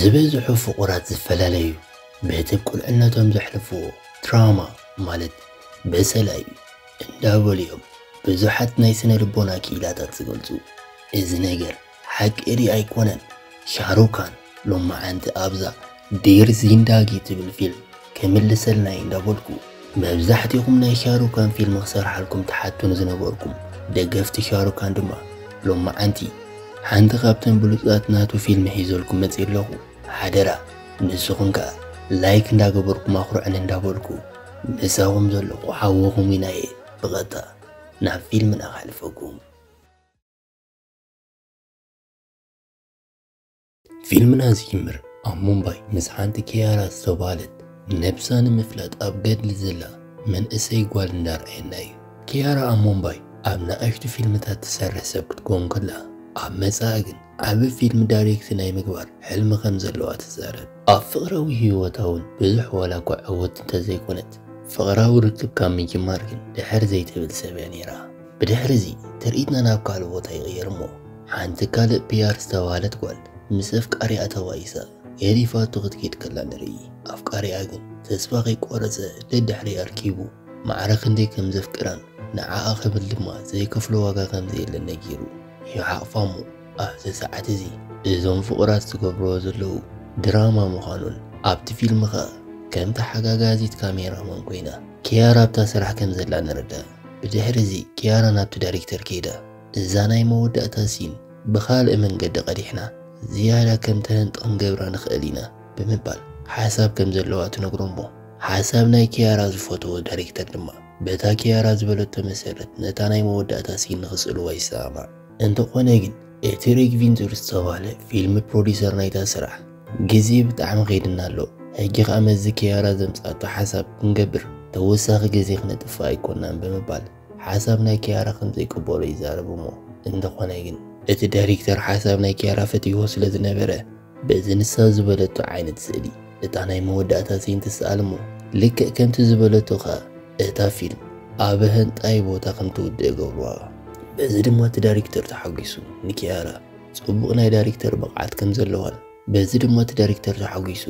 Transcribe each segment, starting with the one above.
ዝበዝሑ ፍቑራት ዝፈላለዩ በቲ ቁልዕነቶም ዘሕልፍዎ ትራውማ ማለት በሰላ እዩ እንዳበሉ እዮም ብዙሓት ናይ ስነ ልቦና ክኢላታት ዝገልጹ። እዚ ነገር ሓቂ ድዩ ኣይኮነን? ሻሩካን ሎማዓንቲ ኣብዛ ዴር ዚንዳጊ ትብል ፊልም ክምልሰልና እዩ እንዳበልኩ፣ መብዛሕትኹም ናይ ሻሩካን ፊልም ክሰርሓልኩም ትሓቱን ዝነበርኩም ደገፍቲ ሻሩካን ድማ ሎማዓንቲ ሓንቲ ካብተን ብሉጻት ናቱ ፊልም ሒዘልኩም መጽእ ኣለኹ። ሓደራ ንስኹም ከኣ ላይክ እንዳገበርኩም ኣኹርዕን እንዳበልኩ ምሳኹም ዘለኹ ሓውኹም ኢናየ ብቐጥታ ናብ ፊልምና ከሕልፈኩም። ፊልምና ዝጅምር ኣብ ሙምባይ ምስ ሓንቲ ኪያራ ዝተባህለት ነብሳ ንምፍላጥ ኣብ ገድሊ ዘላ መንእሰይ ጓል እንዳርኣየና እዩ። ኪያራ ኣብ ሙምባይ ኣብ ንኣሽቱ ፊልምታት ትሰርሕ ሰብ ክትከውን ከላ ኣብ መጻኢ ግን ዓቢ ፊልም ዳይሬክት ናይ ምግባር ሕልሚ ከም ዘለዋ ትዛረብ። ኣብ ፍቕራዊ ህይወታ እውን ብዙሕ ዋላ እኳ ዕውት እንተዘይኮነት ፍቕራዊ ርክብ ካብ ምጅማር ግን ድሕር ዘይትብል ሰብ እያ ነይራ። ብድሕሪ እዚ ትርኢትና ናብ ካልእ ቦታ ይቕየር እሞ ሓንቲ ካልእ ፒያር ዝተባህለት ጓል ምስ ኣፍቃሪኣ ተባኢሳ ገዲፋቶ ክትከይድ ከላ ንርኢ። ኣፍቃሪኣ ግን ተስፋ ከይቆረጸ ደድሕሪኣ ኣርኪቡ ማዕረ ክንደይ ከም ዘፍቅራን ንዓኣ ክብል ድማ ዘይከፍሎ ዋጋ ከም ዘየለ ነጊሩ ይሓቕፋ እሞ ኣብዚ ሰዓት እዚ እዞም ፍቑራት ዝገብርዎ ዘለዉ ድራማ ምዃኑን ኣብቲ ፊልም ኸኣ ከም ተሓጋጋዚት ካሜራማን ኮይና ኪያራ ኣብታ ስራሕ ከም ዘላ ንርዳእ። ብድሕሪ እዚ ኪያራ ናብቲ ዳይሬክተር ከይዳ እዛ ናይ መወዳእታ ሲን ብኻልእ መንገዲ ቀዲሕና ዝያዳ ከም ተህንጥ ክንገብራ ንኽእል ኢና ብምባል ሓሳብ ከም ዘለዋ ትነግሮ እሞ ሓሳብ ናይ ኪያራ ዝፈትዎ ዳይሬክተር ድማ በታ ኪያራ ዝበለቶ መሰረት ነታ ናይ መወዳእታ ሲን ንኽስእልዋ ይሰማማዕ። እንተኾነ ግን እቲ ሬግ ቪንተር ዝተባህለ ፊልም ፕሮዲሰር ናይታ ስራሕ ግዜ ብጣዕሚ ከይድና ኣሎ፣ ሕጂ ኸኣ መዚ ኪያራ ዘምጻቶ ሓሳብ ክንገብር ተወሳኺ ግዜ ክነጥፍእ ኣይኮናን ብምባል ሓሳብ ናይ ኪያራ ከም ዘይቅበሎ ይዛረብ እሞ እንተኾነ ግን እቲ ዳይሬክተር ሓሳብ ናይ ኪያራ ፈትይዎ ስለ ዝነበረ በዚ ንሳ ዝበለቶ ዓይነት ስእሊ እታ ናይ መወዳእታ ሲን ትስኣል እሞ ልክዕ ከምቲ ዝበለቶ ኸኣ እታ ፊልም ኣብ ኣህንጣይ ቦታ ከም ትውድእ ገብርዋ። በዚ ድማ እቲ ዳይሬክተር ተሓጒሱ ንኪያራ ጽቡቕ ናይ ዳይሬክተር ብቕዓት ከም ዘለዋን በዚ ድማ እቲ ዳይሬክተር ተሓጒሱ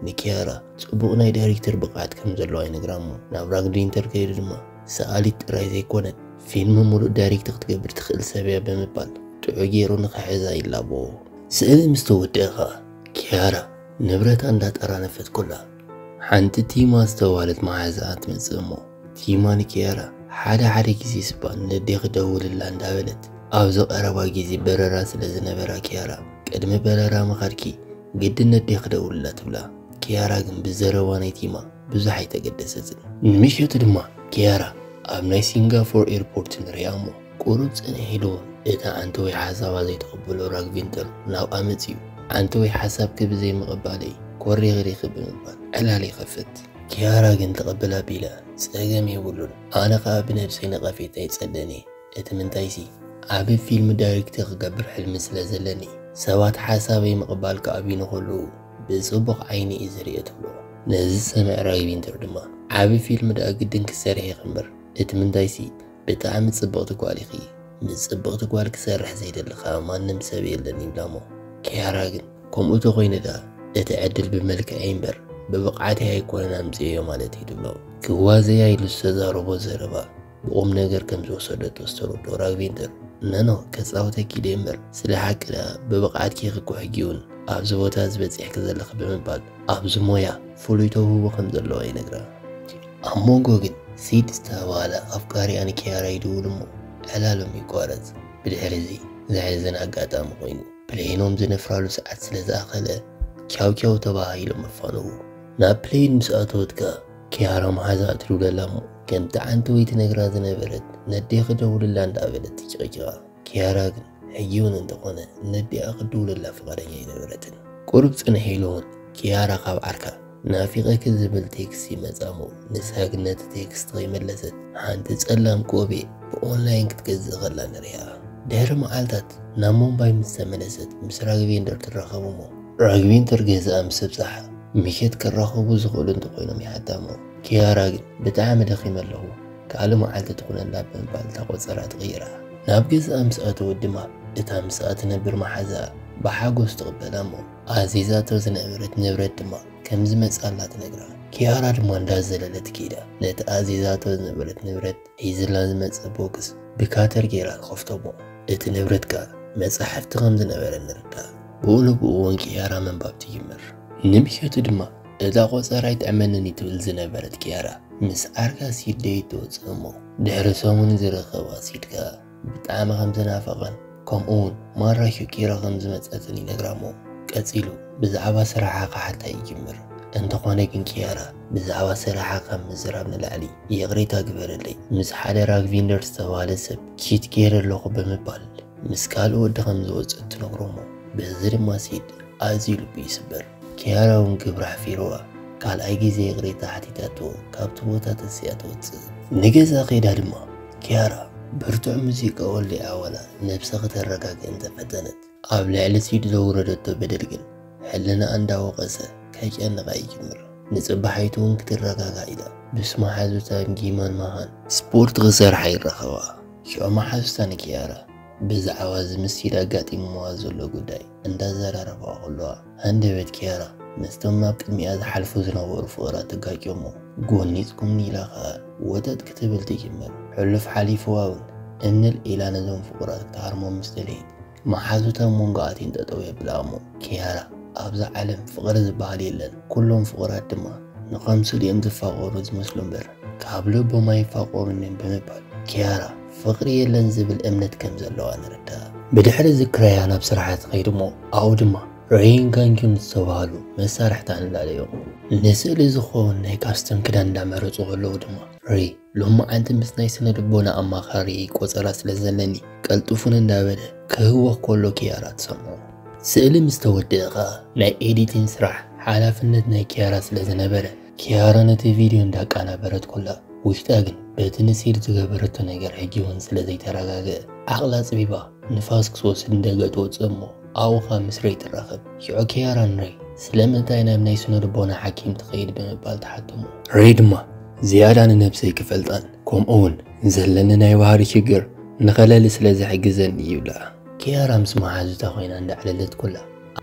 ንኪያራ ጽቡቕ ናይ ዳይሬክተር ብቕዓት ከም ዘለዋ ይነግራ እሞ ናብ ራግ ቪንተር ከይዱ ድማ ሰኣሊት ጥራይ ዘይኮነት ፊልም ሙሉእ ዳይሬክት ክትገብር ትኽእል ሰብ እያ ብምባል ጥዑይ ገይሩ ንኽሕዛ ይላቦ። ስእሊ ምስ ተወድአ ኸኣ ኪያራ ንብረታ እንዳጠራነፈት ኮላ ሓንቲ ቲማ ዝተባህለት መሓዛኣ ትመጽእ እሞ ቲማ ንኪያራ ሓደ ሓደ ግዜ ስባ ነዴኺ ደውልላ እንዳበለት ኣብዚ ቀረባ ግዜ በረራ ስለ ዝነበራ ኪያራ ቅድሚ በረራ ምኻድኪ ግድን ነዴኺ ደውልላ ትብላ። ኪያራ ግን ብዘረባ ናይ ቲማ ብዙሕ ኣይተገደሰትን። ንምሸቱ ድማ ኪያራ ኣብ ናይ ሲንጋፖር ኤርፖርት ንሪኣ እሞ ቁሩብ ጽንሕ ኢሉ እውን እቲ ዓንተወይ ሓሳባ ዘይተቐበሎ ራግቪንተር ናብኣ መጺኡ ዓንተወይ ሓሳብኪ ብዘይምቕባለይ ኮሪኺ ዲኺ ብምባል ዕላል ይኸፍት። ኪያራ ግን ተቐብል ኣቢላ ጸገም የብሉን ኣነ ኸኣ ብነብሰይ ነቐፌታ ይጸልእን እየ እቲ ምንታይሲ ዓቢ ፊልም ዳይሬክት ክገብር ሕልሚ ስለ ዘለኒ ሰባት ሓሳበይ ምቕባል ክኣብዩኒ ከለዉ ብጽቡቕ ዓይኒ እዩ ዝርእዮ ትብሎ። ነዚ ዝሰምዐ ራግቪንተር ድማ ዓቢ ፊልም ደኣ ግድን ክትሰርሒ ኢኺ እምበር እቲ ምንታይሲ ብጣዕሚ ጽብቕቲ ጓል ኢኺ ምስ ጽብቕቲ ጓል ክሰርሕ ዘይደሊ ከኣ ማንም ሰብ የለን ይብላ እሞ ኪያራ ግን ከምኡ ተኾይነ ደኣ እቲ ዕድል ብመልክዐይ እምበር ብብቕዓተይ ኣይኮነን ኣምጺኤዮ ማለት እዩ ትብሎ። ክዋዘያ ኢሉ ዝተዛረቦ ዘረባ ብቑም ነገር ከም ዝወሰደቶ ዝተረድኦ ራግቪንተር ነኖ ከጻውተኪ ድየ እምበር ስለ ሓቂ ደኣ ብብቕዓትኪ ኢኺ እኮ ሕጂ እውን ኣብዚ ቦታ እዚ በጺሕኪ ዘለኺ ብምባል ኣብዚ ሞያ ፍሉይ ተውህቦ ከም ዘለዋ ይነግራ። ኣብ መንጎ ግን ሲድ ዝተባህለ ኣፍቃሪኣ ንኪያራ ይድውል እሞ ዕላሎም ይቋረጽ። ብድሕሪ እዚ ዘሕዝን ኣጋጣሚ ኮይኑ ፕሌኖም ዝነፍራሉ ሰዓት ስለ ዝኣኸለ ቻው ቻው ተባሂሎም ኣፋነዉ። ናብ ፕሌን ምስ ኣተወት ከኣ ኪያራ መሓዛኣ ትድውለላ እሞ ከምቲ ዓንተወይ ትነግራ ዝነበረት ነዴኺ ደውልላ እንዳበለት ትጭቕጭቓ። ኪያራ ግን ሕጂ እውን እንተኾነ ነዲኣ ክድውለላ ፍቓደኛ ኣይነበረትን። ቁሩብ ጽንሕ ኢሉ እውን ኪያራ ካብ ዓርካ ናፊቐኪ ዝብል ቴክስት ይመጻ እሞ ንሳ ግን ነቲ ቴክስት ከይመለሰት ሓንቲ ጸላም ቆቢዕ ብኦንላይን ክትገዝእ ከላ ንሪኣ። ድሕሪ መዓልታት ናብ ሙምባይ ምስ ተመለሰት ምስ ራግቬንደር ትራኸብ እሞ ራግቬንደር ገዛኣ ምስ ኣብጽሓ ምሸት ክራኸቡ ዝኽእሉ እንተኾይኖም ይሓታ እሞ ኪያራ ግን ብጣዕሚ ደኺመ ኣለኹ ካልእ መዓልቲ ትኹነና ብምባል እታ ቆጸራ ትቕይራ። ናብ ገዛኣ ምስ ኣተወት ድማ እታ ምስኣ ትነብር መሓዛኣ ብሓጎስ ትቕበላ እሞ ኣዚዛቶ ዝነበረት ንብረት ድማ ከም ዝመጻላ ትነግራ። ኪያራ ድማ እንዳዘለለት ከይዳ ነቲ ኣዚዛቶ ዝነበረት ንብረት ሒዝላ ዝመጸ ቦክስ ብካተር ገይራ ትኸፍቶ እሞ እቲ ንብረት ከኣ መጻሕፍቲ ከም ዝነበረ ንርዳእ። ብኡ ንብኡ እውን ኪያራ ምንባብ ትጅምር። ንምሸቱ ድማ እዛ ቆጸራ ኣይጥዕመንን እዩ ትብል ዝነበረት ኪያራ ምስ ዓርካ ሲድ ደይት ትወጽእ እሞ ድሕሪ ሰሙን ዝረኸባ ሲድ ከኣ ብጣዕሚ ከም ዝናፈቐን ከምኡ እውን ማራ ሸኪራ ከም ዝመጸትን ይነግራ እሞ ቀጺሉ ብዛዕባ ስራሓ ክሓታ ይጅምር። እንተኾነ ግን ኪያራ ብዛዕባ ስራሓ ካብ ምዝራብ ንላዕሊ ይቕሬታ ግበረለይ፣ ምስ ሓደ ራግቪንደር ዝተባህለ ሰብ ቺት ገይረ ኣለኹ ብምባል ምስ ካልእ ወዲ ከም ዝወጸት ትነግሮ እሞ በዚ ድማ ሲድ ኣዝዩ ልቡ ይስበር። ኪያራ እውን ግብራ ሓፊርዋ ካልኣይ ግዜ ይቕሬታ ሓቲታቶ ካብቲ ቦታ ተሲኣ ትወጽእ። ንገዛ ከይዳ ድማ ኪያራ ብርቱዕ ሙዚቃ ወሊዓ ዋላ ነብሳ ከተረጋግእ እንተፈተነት ኣብ ልዕሊ ሲድ ዘውረደቶ በደል ግን ሕልናኣ እንዳወቐሰ ከጨንቓ ይጅምር። ንጽባሓይቱ እውን ክትረጋጋእ ኢላ ምስ መሓዙታን ጊማን መሃን ስፖርት ክሰርሓ ይራኸባ። ሽዑ መሓዙታ ንኪያራ ብዛዕባ እዚ ምስ ሲድ ኣጋጢምዋ ዘሎ ጉዳይ እንዳዘራረባ ከለዋ ሃንደበት ኪያራ ምስቶም ኣብ ቅድሚኣ ዝሓልፉ ዝነበሩ ፍቑራት ትጋጭ እሞ ጎኒጽኩምኒ ኢላ ኸኣ ወጠጥ ክትብል ትጅምር። ሕሉፍ ሓሊፍዋ እውን እምኒ ኣልዒላ ነዞም ፍቑራት ክትሃርሞም ምስ ደለየት መሓዙታ ኣብ መንጎኣቲን ጠጠው የብላ እሞ ኪያራ ኣብዛ ዓለም ፍቕሪ ዝበሃል የለን፣ ኩሎም ፍቑራት ድማ ንኸምስሉ እዮም ዝፋቐሩ ዝመስሉ እምበር ካብ ልቦም ኣይፋቐሩን እዮም ብምባል ኪያራ ፍቕሪ የለን ዝብል እምነት ከም ዘለዋ ንርዳእ። ብድሕሪ እዚ ክራያ ናብ ስራሓ ትኸይድ እሞ ኣብኡ ድማ ሬይን ጋንጁን ዝተባህሉ መሳርሕታ ንላለዮም ንስእሊ ዝኸውን ናይ ካስተም ክዳን እንዳመረጹ ከለዉ ድማ ሬይ ሎማዓንቲ ምስ ናይ ስነ ልቦና ኣማኻሪ ቆጸራ ስለ ዘለኒ ቀልጥፉኒ እንዳበለ ክህወኽ ከሎ ኪያራ ትሰምዖ። ስእሊ ምስ ተወደአ ኸኣ ናይ ኤዲቲን ስራሕ ሓላፍነት ናይ ኪያራ ስለ ዝነበረ ኪያራ ነቲ ቪድዮ እንዳቃናበረት ኮላ ውሽጣ ግን በቲ ንሲድ ዝገበረቶ ነገር ሕጂ እውን ስለ ዘይተረጋገአ ዓቕላ ጽቢባ ንፋስ ክስወስድ ንደገ ትወጽእ እሞ ኣብኡ ኸኣ ምስ ሬይ ትራኸብ። ሽዑ ኪያራ ንሬይ ስለምንታይ ናብ ናይ ስነ ልቦና ሓኪም ትኸይድ ብምባል ትሓቶ እሞ ሬይ ድማ ዝያዳ ንነብሰይ ክፈልጣን ከምኡ እውን ዘለኒ ናይ ባህሪ ሽግር ንኸለሊ ስለ ዝሕግዘኒ ይብላ። ኪያራ ምስ መሓዙታ ኮይና እንዳዕለለት ኮላ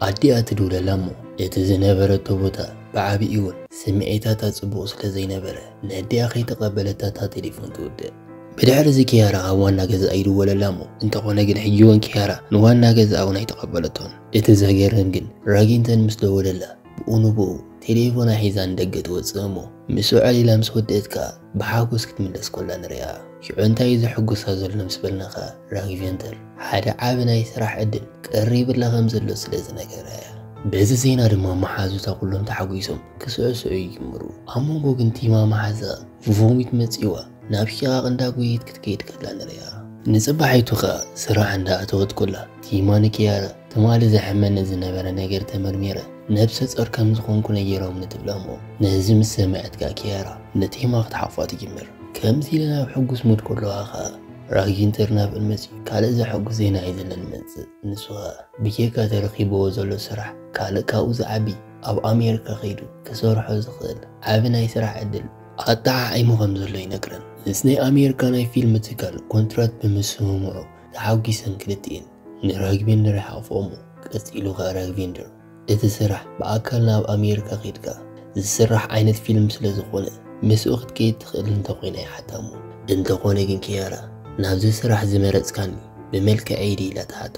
ኣዲኣ ትድውለላ እሞ እቲ ዝነበረቶ ቦታ ብዓቢኡ እውን ስምዒታታ ጽቡቕ ስለ ዘይነበረ ነዲኣ ከይተቐበለታ እታ ቴሌፎን ትውድእ። ብድሕሪ እዚ ኪያራ ካብ ዋና ገዛኣ ይድወለላ እሞ እንተኾነ ግን ሕጂ እውን ኪያራ ንዋና ገዛኣ እውን ኣይተቐበለቶን። እቲ ዘገርም ግን ራጊንተን ምስ ደወለላ ብኡ ንብኡ ቴሌፎና ሒዛ ንደገ ትወጽእ እሞ ምስ ውዕል ኢላ ምስ ወደአት ከኣ ብሓጎስ ክትምለስ ኮላ ንሪኣ። ሽዑ እንታይ እዩ ዘሐጉሳ ዘሎ ምስ በልና ከኣ ራግቬንተር ሓደ ዓቢ ናይ ስራሕ ዕድል ቀሪብላ ከም ዘሎ ስለ ዝነገራ እያ። በዚ ዜና ድማ መሓዙታ ኩሎም ተሓጒሶም ክስዕስዑ ይጅምሩ። ኣብ መንጎ ግን ቲማ መሓዛ ቮሚት መጺዋ ናብ ሽቓቕ እንዳጎየት ክትከይድ ከላ ንሪኣ። ንጽባሒቱ ከኣ ስራሕ እንዳኣተወት ኮላ ቲማ ንኪያራ ትማሊ ዘሕመኒ ዝነበረ ነገር ተመርሚረ ነብሰ ጾር ከም ዝኾንኩ ነጊሮምኒ ትብላ እሞ ነዚ ምስ ሰምዐት ከኣ ኪያራ ንቲማ ክትሓቋ ትጅምር። ከምዚ ኢለ ናብ ሕጉስ ሙድ ከለዋ ከኣ ራጊንተር ናብአን መጺኡ ካልእ ዘሐጉስ ዜና እዩ ዘለን ዝመጽእ። ንሱ ከኣ ብጀካ ተረኺብዎ ዘሎ ስራሕ ካልእ ካብኡ ዝዓቢ ኣብ ኣሜሪካ ከይዱ ክሰርሖ ዝኽእል ዓቢ ናይ ስራሕ ዕድል ኣጠዓዒሙ ከም ዘሎ ይነግረን። ምስ ናይ ኣሜሪካ ናይ ፊልም ትካል ኮንትራት ብምስምምዑ ተሓጒሰን ክልቲኤን ንራግቬንደር ይሓቑፍኦ እሞ ቀጺሉ ከኣ ራግቬንደር እቲ ስራሕ ብኣካል ናብ ኣሜሪካ ከይድካ ዝስራሕ ዓይነት ፊልም ስለ ዝኾነ ምስኡ ክትከይድ ትኽእል እንተኾይና ይሓታ እሞ እንተኾነ ግን ኪያራ ናብዚ ስራሕ ዝመረጽካኒ ብመልክዐይ ድዩ ኢላ ትሓቶ።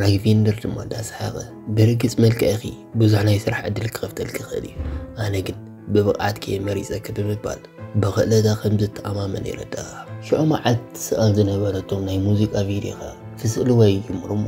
ራግቬንደር ድማ እንዳሰሓቐ ብርግጽ መልክዕኺ ብዙሕ ናይ ስራሕ ዕድል ክኸፍተልኪ ይኽእል እዩ፣ ኣነ ግን ብብቕዓትኪ እየ መሪጸኪ ብምባል ብኽእለታ ከም ዝተኣማመን የረድኣ። ሽዑ መዓልቲ ትስኣል ዝነበረቶም ናይ ሙዚቃ ቪድዮ ኸኣ ክስእልዋ ይጅምሩ እሞ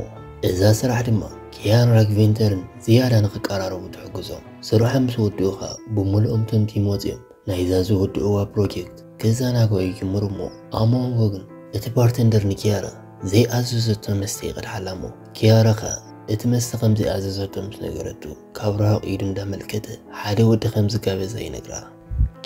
እዛ ስራሕ ድማ ኪያን ራግቬንተርን ዝያዳ ንኽቀራረቡ ትሕግዞም። ስርሖም ምስ ወድኡ ኸኣ ብምሉኦም ቶም ቲም ወጺኦም ናይዛ ዝወድእዋ ፕሮጀክት ክዘናግዑ ይጅምሩ እሞ ኣብ መንጎ ግን እቲ ባርተንደር ንኪያራ ዘይኣዘዘቶ መስተ ይቐድሓላ እሞ ኪያራ ኸኣ እቲ መስተ ከም ዘይኣዘዘቶ ምስ ነገረቱ ካብ ርሑቕ ኢዱ እንዳመልከተ ሓደ ወዲ ከም ዝጋበዛ ይነግራ።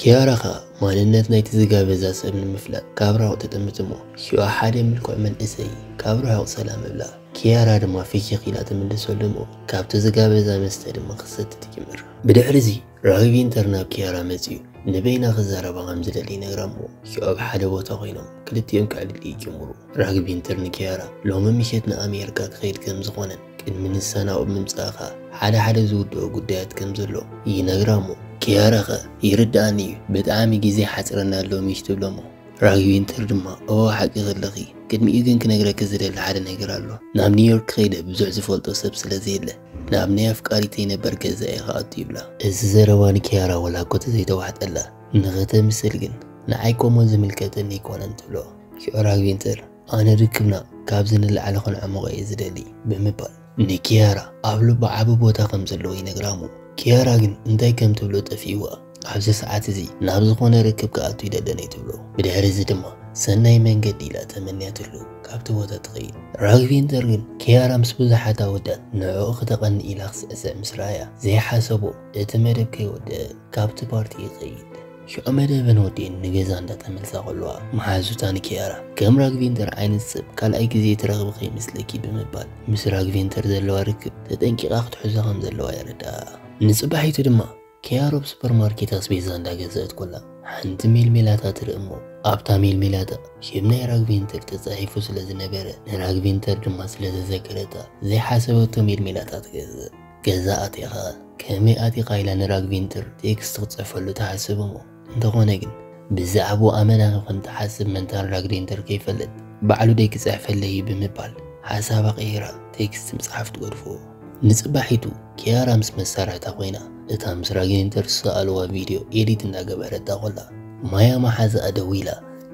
ኪያራ ኸኣ ማንነት ናይቲ ዝጋበዛ ሰብ ንምፍላጥ ካብ ርሑቕ ትጥምት እሞ ሽዑ ሓደ ምልኩዕ መንእሰይ ካብ ርሑቕ ሰላም እብላ። ኪያራ ድማ ፍሽኽ ኢላ ትምልሰሉ እሞ ካብቲ ዝጋበዛ መስተ ድማ ክትሰቲ ትጅምር። ብድሕሪ እዚ ራግቪንተር ናብ ኪያራ መጺኡ ንበይና ክዛረባ ከም ዝደሊ ይነግራ እሞ ሽዑ ኣብ ሓደ ቦታ ኮይኖም ክልቲኦም ክዕልሉ ይጅምሩ። ራግቪንተር ንኪያራ ሎሚ ምሸት ንኣሜሪካ ክኸይድ ከም ዝኾነን ቅድሚ ንሳ ናብኡ ምምጻእኻ ሓደ ሓደ ዝውድኦ ጉዳያት ከም ዘሎ ይነግራ እሞ፣ ኪያራ ኸ ይርድኣኒ እዩ፣ ብጣዕሚ ግዜ ሓጽረና ኣሎ ምሽ ትብሎ እሞ፣ ራግ ቪንተር ድማ እወ ሓቂ ከለኺ፣ ቅድሚኡ ግን ክነግረኪ ዝደሊ ሓደ ነገር ኣሎ። ናብ ኒውዮርክ ከይደ ብዙሕ ዝፈልጦ ሰብ ስለ ዘየለ ናብ ናይ ኣፍቃሪተይ ነበር ገዛ እየ ክኣቱ ይብላ። እዚ ዘረባ ንኪያራ ወላ እኮ ተዘይተዋሕጠላ ንኸተምስል ግን ንዓይ ኮሞ ዝምልከተኒ ኣይኮነን ትብሎ። ሽዑ ራግ ቪንተር ኣነ ርክብና ካብዚ ንላዕሊ ክንዕምቖ እየ ዝደሊ ብምባል ንኪያራ ኣብ ልቡ ዓቢ ቦታ ከም ዘለዎ ይነግራ እሞ፣ ኪያራ ግን እንታይ ከም ትብሎ ጠፊእዋ። ኣብዚ ሰዓት እዚ ናብ ዝኾነ ርክብ ክኣቱ ይደለኒ ትብሎ። ብድሕሪ እዚ ድማ ሰናይ መንገዲ ኢላ ተመንያትሉ ካብቲ ቦታ ትኸይድ። ራግ ቪንተር ግን ኪያራ ምስ ብዙሓት ኣወዳት ንዕኡ ክተቐንእ ኢላ ክስዕስዕ ምስ ረኣያ ዘይሓሰቦ እቲ መደብ ከይወደአ ካብቲ ፓርቲ ይኸይድ። ሽዑ መደበን ወዲኤን ንገዛ እንዳተመልሳ ከለዋ መሓዙታ ንኪያራ ከም ራግ ቪንተር ዓይነት ሰብ ካልኣይ ግዜ ትረኽቢ ከይመስለኪ ብምባል ምስ ራግ ቪንተር ዘለዋ ርክብ ተጠንቂቓ ክትሕዞ ከም ዘለዋ የረድኣ። ንጽባሒቱ ድማ ኪያራ ኣብ ሱፐርማርኬት ኣስቤዛ እንዳገዘአት ኮላ ሓንቲ ሜልሜላታ ትርኢ እሞ ኣብታ ሜልሜላታ ሽም ናይ ራግ ቪንተር ተጻሒፉ ስለ ዝነበረ ንራግ ቪንተር ድማ ስለ ዘዘከረታ ዘይሓሰበቶ ሜልሜላታ ትገዝእ። ገዛ ኣቲኻ ከመይ ኣቲኻ ኢላ ንራግ ቪንተር ቴክስት ክትጽሕፈሉ ትሓስብ እሞ እንተኾነ ግን ብዛዕባኡ ኣመና ከም ትሓስብ መንታ ራግ ቪንተር ከይፈልጥ ባዕሉ ደይ ክጽሕፈለይ እዩ ብምባል ሓሳባ ቀይራ ቴክስት ምጽሓፍ ትገድፎ። ንጽባሒቱ ኪያራ ምስ መሳርሕታ ኮይና እታ ምስ ራግ ቪንተር ዝሰኣልዋ ቪድዮ ኤዲት እንዳገበረታ ኮላ ማያ መሓዛኣ ደዊላ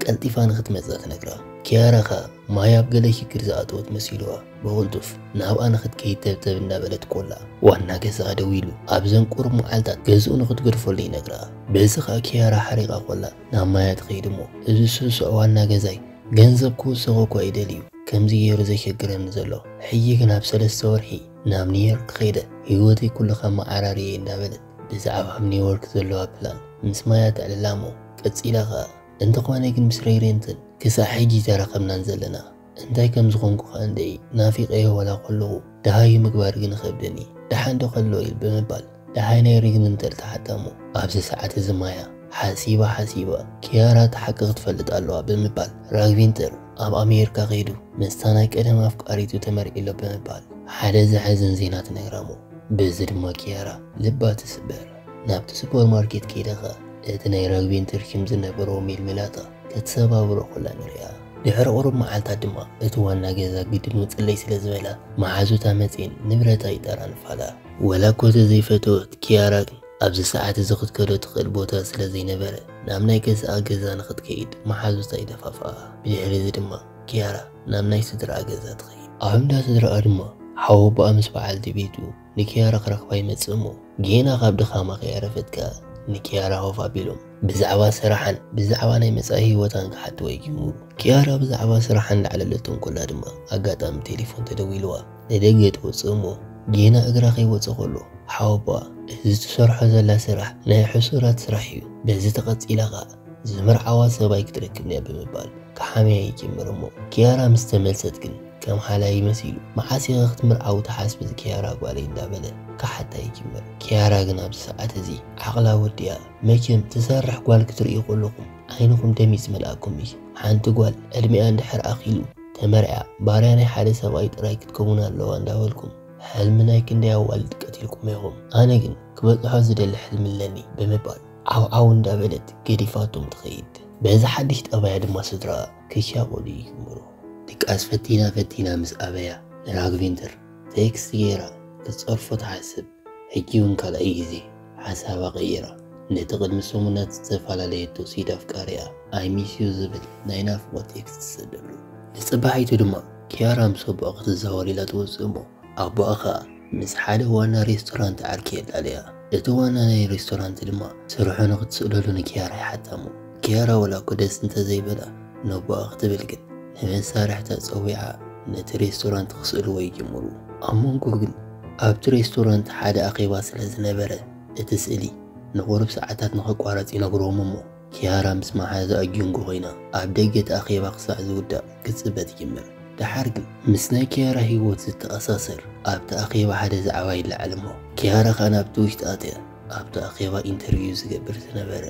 ቀልጢፋ ንክትመጻ ትነግራ። ኪያራ ኸኣ ማያ ኣብ ገለ ሽግር ዝኣተወት መሲልዋ ብቕልጡፍ ናብኣ ንክትከይድ ተብተብ እንዳበለት ኮላ ዋና ገዛኣ ደዊሉ ኣብዘን ቁሩብ መዓልታት ገዝኡ ንክትገድፈሉ ይነግራ። በዚ ኸኣ ኪያራ ሓሪቓ ኮላ ናብ ማያ ትኸይድ እሞ እዚ ስሱዕ ዋና ገዛይ ገንዘብ ክውስኽ እኳ ይደልዩ ከምዚ ገይሩ ዘሸግረኒ ዘሎ ሕጂ ግን ኣብ ሰለስተ ወርሒ ናብ ኒውዮርክ ከይደ ህይወተይ ኩሉ ከመዓራርየ እንዳበለት ብዛዕባ ኣብ ኒውዮርክ ዘለዋ ፕላን ምስ ማያ ተዕልላ እሞ ቀጺላ ኸኣ እንተኾነ ግን ምስ ሬሬንትን ክሳዕ ሕጂ ተራኸብናን ዘለና እንታይ ከም ዝኾንኩ ኸኣ እንደይ ናፊቐዮ ወላ ከለኹ ደሃዩ ምግባር ግን ይኸብደኒ ደሓን ዶ ከሎ ኢል ብምባል ደሃይ ናይ ሪግን እንተልተሓታ እሞ ኣብዚ ሰዓት እዚ ማያ ሓሲባ ሓሲባ ኪያራ እቲ ሓቂ ክትፈልጥ ኣለዋ ብምባል ራግቪንተር ኣብ ኣሜሪካ ከይዱ ምስታ ናይ ቀደም ኣፍቃሪቱ ተመርዒ ኣሎ ብምባል ሓደ ዘሐዝን ዜና ትነግራ እሞ በዚ ድማ ኪያራ ልባ ትስበር። ናብቲ ሱፐርማርኬት ከይዳ ኸኣ እቲ ናይ ራግቪንተር ሽም ዝነበሮ ሜልሜላታ ክትሰባብሮ ኮላ ንሪኣ። ድሕሪ ቁሩብ መዓልታት ድማ እቲ ዋና ገዛ ግድን ውፅለይ ስለ ዝበላ መሓዙታ መፅኤን ንብረታ ይጠራንፋላ። ወላ እኮ ተዘይፈተወት ኪያራ ግን ኣብዚ ሰዓት እዚ ክትከዶ ትኽእል ቦታ ስለ ዘይነበረ ናብ ናይ ገዛኣ ገዛ ንኽትከይድ መሓዙታ ይደፋፍኣ። ብድሕሪ እዚ ድማ ኪያራ ናብ ናይ ስድራኣ ገዛ ትኸይድ። ኣብ እንዳ ስድራኣ ድማ ሓወቦኣ ምስ በዓልቲ ቤቱ ንኪያራ ክረኽባ ይመጽእ እሞ ጌና ካብ ድኻማ ከይኣረፈት ከኣ ንኪያራ ኮፍ ኣቢሎም ብዛዕባ ስራሓን ብዛዕባ ናይ መጻኢ ህይወታን ክሓትዋ ይጅምሩ። ኪያራ ብዛዕባ ስራሓ እንዳዕለለቶም ኮላ ድማ ኣጋጣሚ ቴሌፎን ተደዊልዋ ንደገ ትወጽእ እሞ ጌና እግራ ከይወጸ ኮሎ ሓወቦኣ እዚ ትሰርሖ ዘላ ስራሕ ናይ ሕሱራት ስራሕ እዩ፣ በዚ ተቐጺላ ከኣ ዝምርዓዋ ሰብኣይ ክትረክብ እያ ብምባል ክሓምያ ይጅምር እሞ ኪያራ ምስ ተመልሰት ግን ከም ሓላይ መሲሉ መዓስ ኢኻ ክትምርዓዊ ትሓስቢ ኪያራ ጓለይ እንዳበለ ክሓታ ይጅምር። ኪያራ ግን ኣብዚ ሰዓት እዚ ዓቕላ ወዲኣ መቸም ትሰርሕ ጓል ክትርእዩ ከለኹም ዓይንኹም ደም እዩ ዝመልኣኩም እዩ። ሓንቲ ጓል ዕድሚኣ እንድሕር ኣኺሉ ተመርዕያ ባርያ ናይ ሓደ ሰብኣይ ጥራይ ክትከውን ኣለዋ እንዳበልኩም ሕልሚ ናይ ክንደይ ኣዋልድ ቀቲልኩም ኢኹም። ኣነ ግን ክበጽሖ ዝደሊ ሕልሚ ኣለኒ ብምባል ዓው ዓው እንዳበለት ገዲፋቶም ትኸይድ። በዚ ሓድሽ ጠባያ ድማ ስድራኣ ክሻቐሉ ይጅምሩ። ድቃስ ፈቲና ፈቲና ምስ ኣበያ ንራግቪንተር ቴክስት ገይራ ክትጸርፎ ትሓስብ። ሕጂ እውን ካልኣይ ግዜ ሓሳባ ቀይራ ነቲ ቅድሚ ሰሙናት ዝተፈላለየቶ ሲድ ኣፍቃሪኣ I miss you ዝብል ናይ ናፍቖት ቴክስት ትሰደሉ። ንጽባሒቱ ድማ ኪያራ ምስ ኣቦኣ ክትዛወር ኢላ ትወጽእ እሞ ኣቦኣ ኸኣ ምስ ሓደ ዋና ሬስቶራንት ዓርኪ የላልያ። እቲ ዋና ናይ ሬስቶራንት ድማ ስርሑ ንኽትስእለሉ ንኪያራ ይሓታ እሞ ኪያራ ወላ እኮ ደስ እንተዘይበላ ነቦኣ ክትብል ግን ንመሳርሕታ ጸዊዓ ነቲ ሬስቶራንት ክስእልዎ ይጅምሩ። ኣብ መንጎ ግን ኣብቲ ሬስቶራንት ሓደ ኣኼባ ስለ ዝነበረ እቲ ስእሊ ንቑሩብ ሰዓታት ንኸቋረጽ ይነግርዎም እሞ ኪያራ ምስ መሓዛኣ ጁንጎ ኮይና ኣብ ደገ እቲ ኣኼባ ክሳዕ ዝውዳእ ክትጽበ ትጅምር። ደሓር ግን ምስ ናይ ኪያራ ህይወት ዝተኣሳሰር ኣብቲ ኣኼባ ሓደ ዛዕባ ይለዓል እሞ ኪያራ ኸኣ ናብቲ ውሽጢ ኣትያ ኣብቲ ኣኼባ ኢንተርቪው ዝገብር ዝነበረ